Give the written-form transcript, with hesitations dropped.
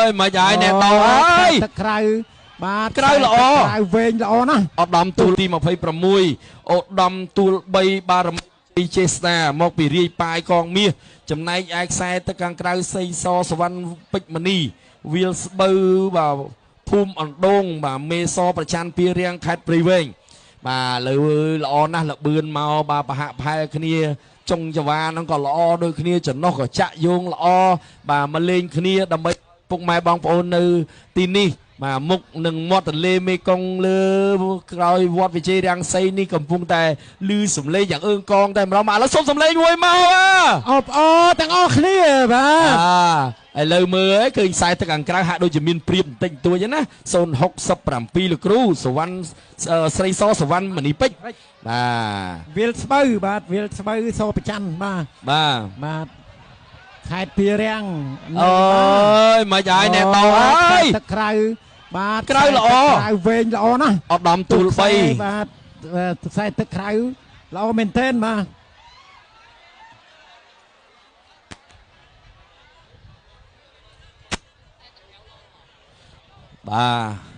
យ មិនហើយ អ្នកតអើយ ទឹកក្រៅ បាទ ក្រៅល្អ ក្រៅវែងល្អណាស់ ឧត្តមទូលទី26 ឧត្តមទូល3បារមីចេស្តាមកពីរាយប៉ាយកងមាស ចំណែកឯខ្សែទឹកខាងក្រៅសីសសវណ្ណពេជ្រមនីវាលស្បូវ បាទ ភូមិអណ្ដូង បាទ មេសប្រច័នពីរៀងខេត្តព្រៃវែង។ បាទ លើល្អណាស់ លបឿនមក បាទ ប្រហាក់ប្រហែលគ្នា ចុងចវាហ្នឹងក៏ល្អដូចគ្នា ចំណុះក៏ចាក់យោងល្អ បាទ មកលេងគ្នាដើម្បីពុកម៉ែបងប្អូននៅទីនេះ។ បាទ មុខនឹងមាត់ទន្លេមេគង្គលើក្រោយវត្តវិជ័យរាំងសីនេះ កំពុងតែលឺសំឡេងយ៉ាងអឿងកងតែម្ដង។ មកឥឡូវ សុំសំឡេងមួយមក អបអរទាំងអស់គ្នា បាទ។ ឥឡូវមើលឲ្យឃើញខ្សែទឹកខាងក្រៅហាក់ដូចជាមានព្រៀបបន្តិចបន្តួចណា 067 លោកគ្រូសវណ្ណស្រីសសវណ្ណមនីពេជ្រ បាទ វាលស្បូវ បាទ វាលស្បូវសប្រច័ន បាទ បាទ បាទ ខេត្តពីរាំង។ អើយ មិនហើយ អ្នកតអើយ ទឹកក្រៅ បាទ ក្រៅល្អ ក្រៅវែងល្អណាស់ ឧត្តមទូល3 បាទ ខ្សែទឹកក្រៅល្អមែនទែន បាទ បាទ